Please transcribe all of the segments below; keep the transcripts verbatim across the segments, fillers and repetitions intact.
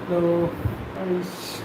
Hello, guys.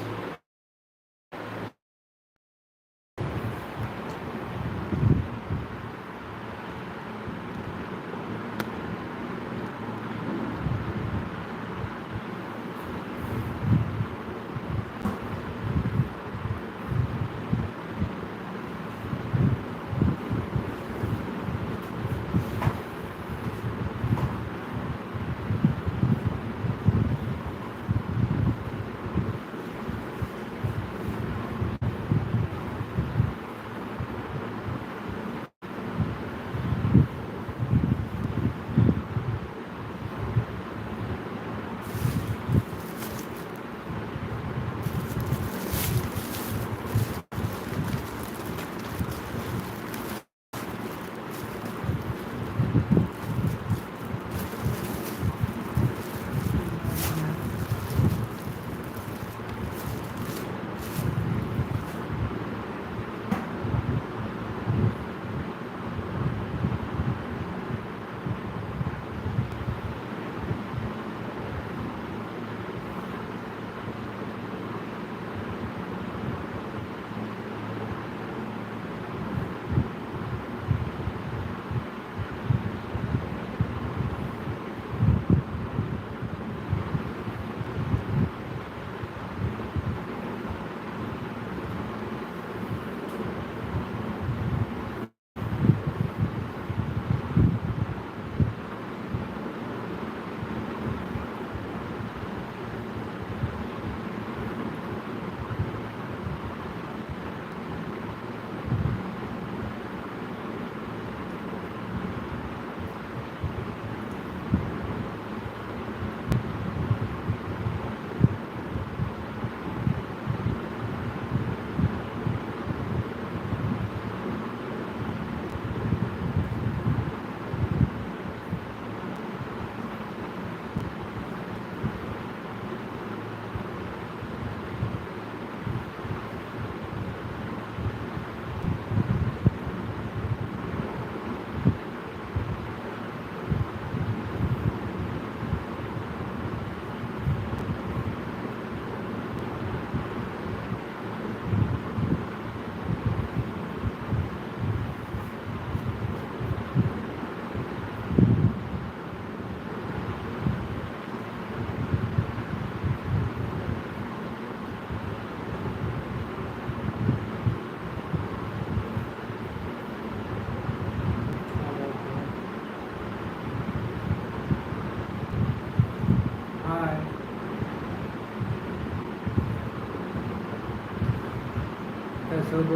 ᱪᱮᱫ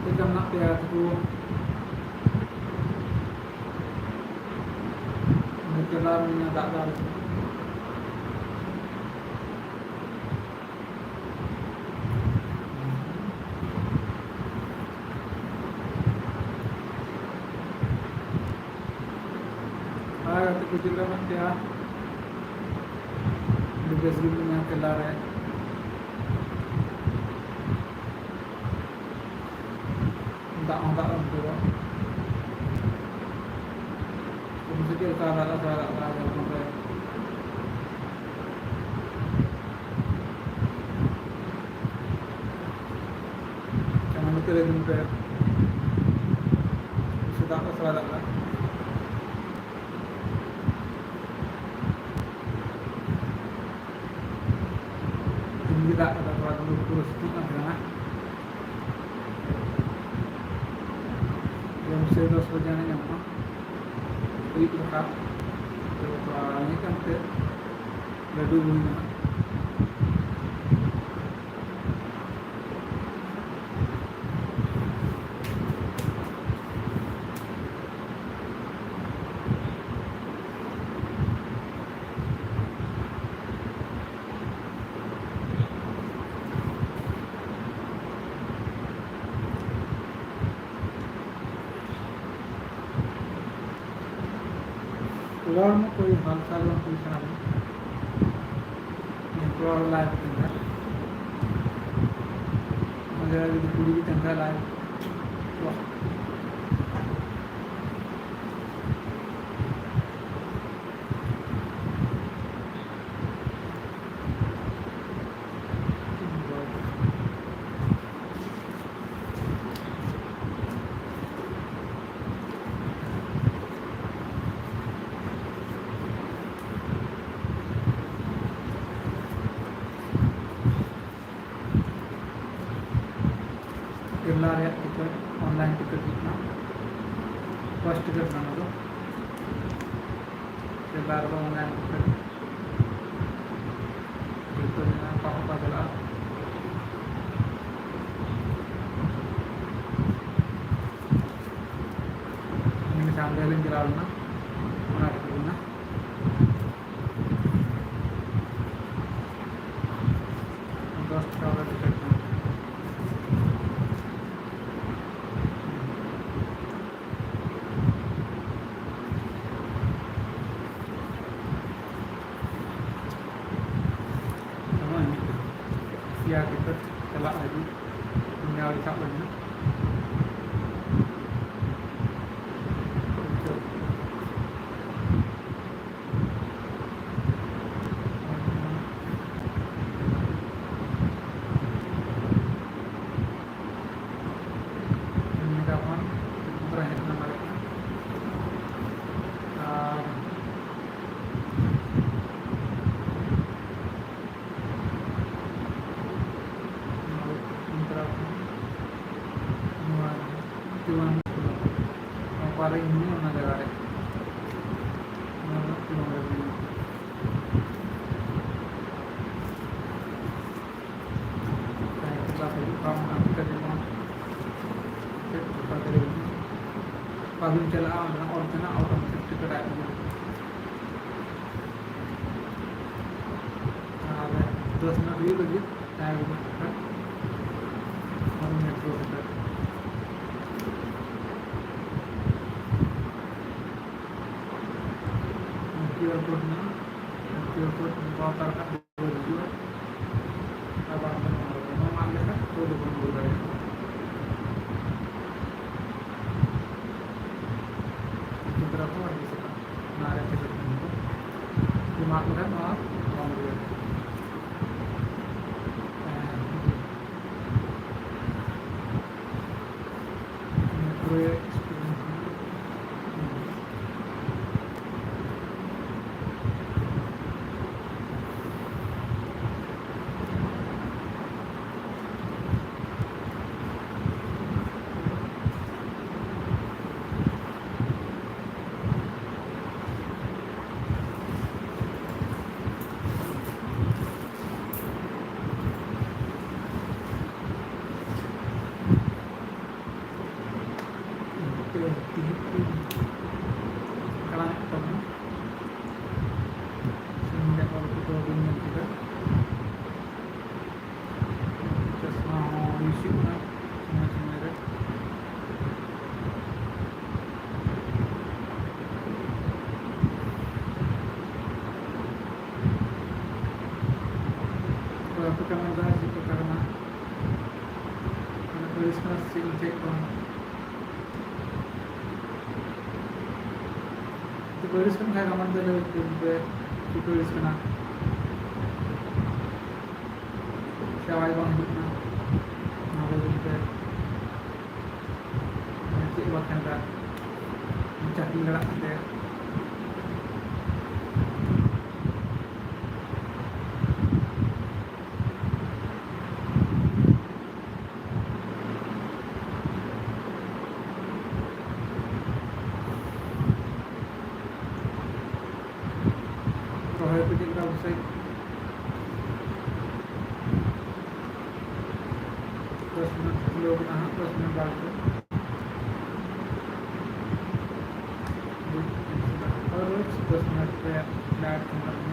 ᱞᱮᱠᱟ ᱢᱮᱱᱟᱜ ᱯᱮᱭᱟ ᱜᱟᱛᱮ ᱠᱚ? ᱱᱤᱛᱚᱜ ᱫᱟᱜ ᱫᱟᱜ ᱟᱨ ᱜᱟᱛᱮ ᱠᱚ ᱪᱮᱫ ᱞᱮᱠᱟ ᱢᱮᱱᱟᱜ ᱯᱮᱭᱟ? ᱟᱹᱰᱤ ᱵᱮᱥ ᱜᱮ ᱢᱮᱱᱟᱜᱼᱟ ᱠᱮᱞᱟ ᱨᱮ᱾ ᱫᱟᱜ ᱦᱚᱸ ᱫᱟᱜ ᱚᱱᱛᱮ ᱫᱚ᱾ ᱟᱯᱮ ᱥᱮᱫ ᱪᱮᱫ ᱞᱮᱠᱟ ᱫᱟᱜ ᱫᱟᱜ ᱫᱟᱜ ᱫᱟᱜ ᱡᱷᱟᱲᱠᱷᱚᱸᱰ ᱨᱮ? ᱪᱟᱸᱫᱳ ᱛᱮ ᱞᱟᱹᱭ ᱫᱤᱱ ᱯᱮ᱾ ᱥᱮᱛᱟᱜ ᱠᱚ ᱥᱟᱨᱟ ᱫᱟᱜ ᱫᱟᱜ᱾ ᱫᱤᱱ ᱜᱮ ᱫᱟᱜ ᱠᱟᱫᱟ, ᱛᱷᱚᱲᱟ ᱫᱤᱱ ᱫᱚ ᱯᱩᱨᱟᱹ ᱥᱤᱛᱩᱝ ᱠᱟᱱ ᱛᱟᱦᱮᱱᱟ᱾ ᱡᱚᱢ ᱥᱮ ᱫᱚᱥ ᱵᱟᱡᱮ ᱟᱱᱮ ᱧᱟᱢᱚᱜᱼᱟ, ᱟᱹᱭᱩᱵ ᱞᱮᱠᱟ᱾ ᱛᱚ, ᱛᱷᱚᱲᱟ ᱤᱭᱟᱹ ᱠᱟᱱᱛᱮ ᱞᱟᱹᱰᱩ ᱦᱩᱭ ᱠᱟᱱᱟ᱾ ᱨᱚᱲ ᱢᱟ ᱠᱚᱭ ᱦᱟᱞ ᱪᱟᱞ ᱵᱟᱝ ᱦᱩᱭ ᱠᱟᱱᱟ᱾ ᱨᱚᱲ ᱞᱟᱭᱤᱵᱷ ᱠᱟᱱᱟ᱾ ᱚᱸᱰᱮ ᱡᱩᱫᱤ ᱠᱩᱲᱤ ᱜᱮ ᱛᱟᱦᱮᱱ ᱠᱷᱟᱱ ᱞᱟᱭᱤᱵᱷ᱾ ᱠᱮᱨᱞᱟ ᱨᱮᱭᱟᱜ ᱴᱤᱠᱤᱴ, online ᱴᱤᱠᱤᱴ ᱦᱩᱭᱩᱜ ᱠᱟᱱᱟ, first ᱴᱤᱠᱤᱴ ᱠᱟᱱᱟ ᱫᱚ᱾ ᱠᱮᱨᱞᱟ ᱨᱮᱫᱚ online ᱴᱤᱠᱤᱴ ᱡᱚᱛᱚ ᱡᱟᱭᱜᱟ ᱚᱠᱟ ᱚᱠᱟ ᱪᱟᱞᱟᱜᱼᱟ᱾ ᱞᱮᱱᱟ, ᱚᱱᱟ ᱠᱷᱟᱹᱛᱤᱨ ᱜᱮ ᱱᱟᱜ ᱫᱚᱥ ᱴᱟᱠᱟ ᱵᱟᱞᱮ ᱨᱤᱪᱟᱨᱡᱽ ᱠᱟᱱᱟ᱾ ᱱᱚᱜᱼᱚᱭ ᱱᱤᱛᱚᱜ ᱥᱮᱭᱟᱨ ᱠᱟᱛᱮ ᱪᱟᱞᱟᱜ ᱞᱟᱹᱜᱤᱫ ᱧᱮᱞ ᱠᱟᱜ ᱞᱟᱹᱜᱤᱫ᱾ ᱧᱤᱫᱟᱹ ᱠᱷᱚᱱ ᱯᱩᱨᱟᱹ ᱦᱮᱡ ᱮᱱᱟ ᱫᱟᱲᱮ ᱠᱟᱱᱟ᱾ ᱟᱨ ᱱᱚᱣᱟ ᱪᱩᱣᱟᱱ ᱚᱠᱟᱨᱮ ᱤᱧ ᱢᱤᱱᱟᱹᱧᱟ ᱚᱱᱟ ᱡᱟᱭᱜᱟ ᱨᱮ᱾ ᱱᱚᱣᱟ ᱫᱚ ᱪᱩᱣᱟᱱ ᱨᱮ ᱢᱤᱱᱟᱹᱧᱟ᱾ ᱛᱟᱭᱚᱢ ᱛᱮ ᱵᱟᱥ ᱦᱤᱡᱩᱜ ᱠᱟᱱ ᱚᱱᱟ ᱠᱚᱛᱮ ᱡᱮᱢᱚᱱ ᱪᱮᱫ ᱚᱠᱟ ᱠᱚᱨᱮ ᱵᱟᱵᱤᱱ ᱪᱟᱞᱟᱜᱼᱟ, ᱚᱸᱰᱮᱱᱟᱜ ᱚᱞ ᱛᱟᱦᱮᱱᱟ, automatic ticket ᱟᱡ ᱛᱮᱜᱮ᱾ ᱟᱨ ᱫᱚᱥ ᱢᱤᱱᱤᱴ ᱦᱩᱭᱩᱜ ᱞᱟᱹᱜᱤᱫ ᱛᱟᱭᱚᱢ ᱨᱮ ᱢᱤᱫ ᱢᱤᱱᱤᱴ ᱨᱮ QR code ᱢᱮᱱᱟᱜᱼᱟ, QR code ᱱᱚᱣᱟ ᱛᱟᱨ ᱠᱷᱟᱱ ᱦᱤᱡᱩᱜᱼᱟ᱾ ᱟᱨ ᱵᱟᱝᱠᱷᱟᱱ ᱱᱚᱣᱟ ᱢᱟᱜ ᱞᱮᱠᱷᱟᱱ ᱛᱚ ᱫᱚ ᱵᱚᱱ ᱨᱩᱣᱟᱹᱲ ᱫᱟᱲᱮᱭᱟᱜᱼᱟ᱾ ᱧᱩᱛᱩᱢ ᱯᱮᱲᱟ ᱠᱚ ᱟᱹᱰᱤ ᱥᱟᱯᱷᱟ᱾ ᱚᱱᱟ ᱨᱮ ᱠᱷᱮᱞᱳᱰ ᱠᱟᱱᱟ ᱠᱚ᱾ ᱢᱟᱜ ᱞᱮᱠᱷᱟᱱ ᱱᱚᱣᱟ ᱵᱟᱝ ᱨᱩᱣᱟᱹᱲ᱾ ᱦᱮᱸ᱾ ᱯᱩᱨᱟᱹ experience ᱢᱮᱱᱟᱜᱼᱟ᱾ ᱵᱟᱯᱮ ᱠᱟᱢᱟᱣ ᱫᱟ, ᱪᱮᱫ ᱯᱮ ᱠᱟᱨᱚᱱᱟ? ᱢᱟᱱᱮ ᱯᱟᱹᱲᱤᱥ ᱠᱟᱱᱟ ᱥᱮ ᱪᱮᱫ ᱤᱧ ᱴᱷᱮᱡ ᱠᱷᱚᱱ? ᱛᱚ ᱯᱟᱹᱲᱤᱥ ᱠᱟᱱ ᱠᱷᱟᱡ ᱠᱟᱢᱟᱣ ᱫᱟ, ᱞᱟᱹᱭ ᱯᱮ, ᱪᱮᱫ ᱯᱟᱹᱲᱤᱥ ᱠᱟᱱᱟ? ᱥᱮ ᱟᱣᱟᱡᱽ ᱵᱟᱝ ᱦᱤᱡᱩᱜ ᱠᱟᱱᱟ? ᱚᱱᱟ ᱞᱟᱹᱭ ᱯᱮ᱾ ᱪᱮᱫ ᱵᱟᱠᱷᱟᱱ ᱫᱟ ᱪᱟᱹᱠᱨᱤ ᱞᱟᱲᱟᱜ ᱠᱟᱛᱮ᱾ ᱨᱚᱦᱚᱭ ᱠᱚ ᱪᱮᱫ ᱞᱮᱠᱟ ᱵᱩᱡᱷᱟᱹᱣ? ᱫᱚᱥ ᱢᱤᱱᱤᱴ ᱠᱷᱩᱞᱟᱹᱣ ᱠᱟᱱᱟ ᱦᱟᱸᱜ, ᱫᱚᱥ ᱢᱤᱱᱤᱴ ᱵᱟᱫᱽ ᱨᱮ᱾ ᱫᱚᱥ ᱢᱤᱱᱤᱴ ᱨᱮ ᱞᱟᱭᱤᱴ ᱪᱟᱞᱟᱜ ᱠᱟᱱᱟ᱾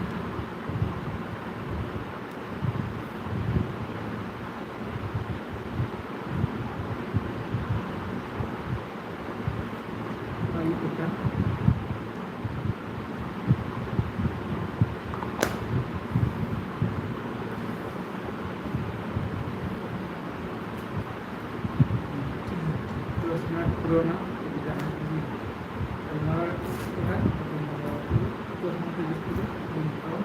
ᱟᱹᱭᱩᱵ ᱟᱠᱟᱱ᱾ ᱫᱚᱥ ᱢᱤᱱᱤᱴ ᱯᱩᱨᱟᱹᱣ ᱮᱱᱟ᱾ ᱡᱟᱦᱟᱸᱭ ᱡᱩᱫᱤ ᱜᱟᱞᱢᱟᱨᱟᱣ ᱠᱷᱟᱱ ᱜᱟᱞᱢᱟᱨᱟᱣ ᱫᱚᱥ ᱢᱤᱱᱤᱴ ᱦᱤᱡᱩᱜ ᱠᱟᱱᱟ᱾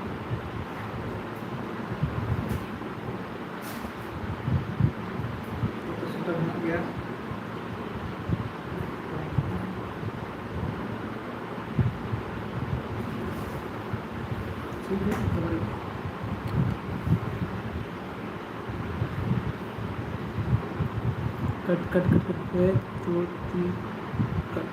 ᱥᱮᱴᱟᱯ ᱢᱮᱱᱟᱜ ᱜᱮᱭᱟ᱾ ᱴᱷᱤᱠ ᱜᱮᱭᱟ, ᱛᱚᱵᱮ ᱠᱟᱴ, ᱠᱟᱴ, ᱠᱟᱴ, ᱠᱟᱴ, ᱯᱮ, ᱫᱩ, ᱛᱤᱱ, ᱠᱟᱴ᱾